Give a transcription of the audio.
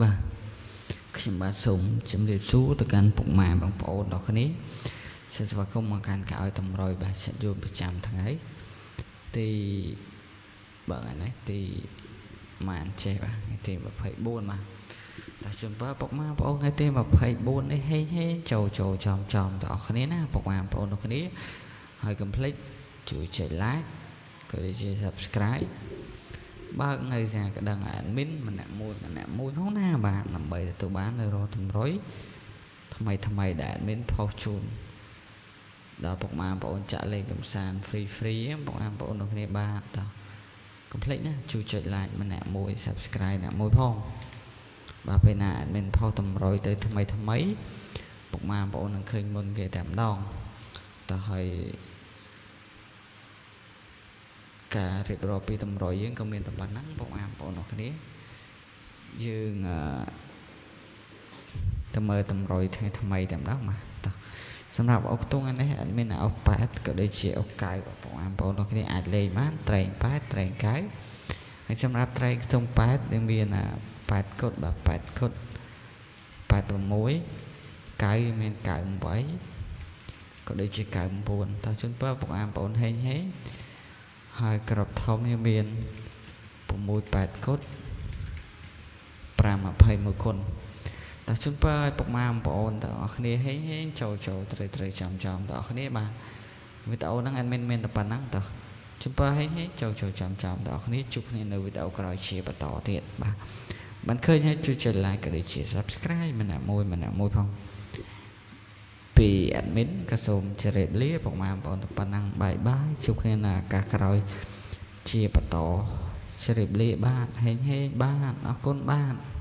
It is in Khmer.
បាទខ្ញុំបាទសូមជម្រាបសួរទៅកាន់ពុកម៉ែបងប្អូនទាំងគ្នាសូមស្វាគមន៍មកកាន់កៅឲ្យតម្រុយបាទសិតយូនប្រចាំថ្ងៃទីបាទថ្ងៃនេះទីម៉ានចេះបាទថ្ងៃទី24បាទតើជូនពរពុកម៉ែបងប្អូនថ្ងៃទី24នេះហេងហេងចូលចូលចំចំទាំងអស់គ្នាណាពុកម៉ែបងប្អូនទាំងគ្នាហើយកុំភ្លេចជួយចុច like ក៏ដូចជា subscribe បើកនៅសារក្តឹង admin ម្នាក់មួយម្នាក់មួយផងណាបាទដើម្បីទទួលបាននៅរាល់តម្រុយថ្មីថ្មីដែល admin ផុសជូនដល់ពុកម៉ែបងប្អូនចាក់លេងកំសាន្ត free free ពុកម៉ែបងប្អូនទាំងគ្នាបាទតោះកុំភ្លេចណាជួយចុច like ម្នាក់មួយ subscribe ម្នាក់មួយផងបាទពេលណា admin ផុសតម្រុយទៅថ្មីថ្មីពុកម៉ែបងប្អូននឹងឃើញមុនគេតែម្ដងតោះហើយការរៀបរាប់ពីតម្រុយយើងក៏មានតែប៉ុណ្ណឹងបងប្អូនអរគ្នាយើងអឺទៅមើលតម្រុយថ្ងៃថ្មីតែម្ដងបាទតោះសម្រាប់អុកតុងនេះអត់មានអុក8ក៏ដូចជាអុក9បងប្អូនអរគ្នាអាចលេងបានត្រែង8ត្រែង9ហើយសម្រាប់ត្រែងខ្ទង់8នឹងមាន8គុតបាទ8គុត86 9មាន98ក៏ដូចជា99តោះជូនពរបងប្អូនហេងហេងហើយក្របធំយើងមាន6 8គុត5 21គុណតោះជូនពរឲ្យពុកម៉ែបងប្អូនទាំងអស់គ្នាហេងហេងចូលចូលត្រូវត្រូវចំចំទាំងអស់គ្នាបាទវីដេអូហ្នឹង admin មានតែប៉ុណ្ណឹងតោះជូនពរហេងហេងចូលចូលចំចំទាំងអស់គ្នាជួបគ្នានៅវីដេអូក្រោយជាបន្តទៀតបាទបានឃើញហើយជួយចុច like ក៏ដូចជា subscribe ម្នាក់មួយម្នាក់មួយផងពី admin ក៏សូមជម្រាបលាពុកម៉ែបងប្អូនតែប៉ុណ្ណឹង bye bye ជួបគ្នានៅឱកាសក្រោយជាបន្តជម្រាបលាបាទហេងហេងបាទអរគុណបាទ។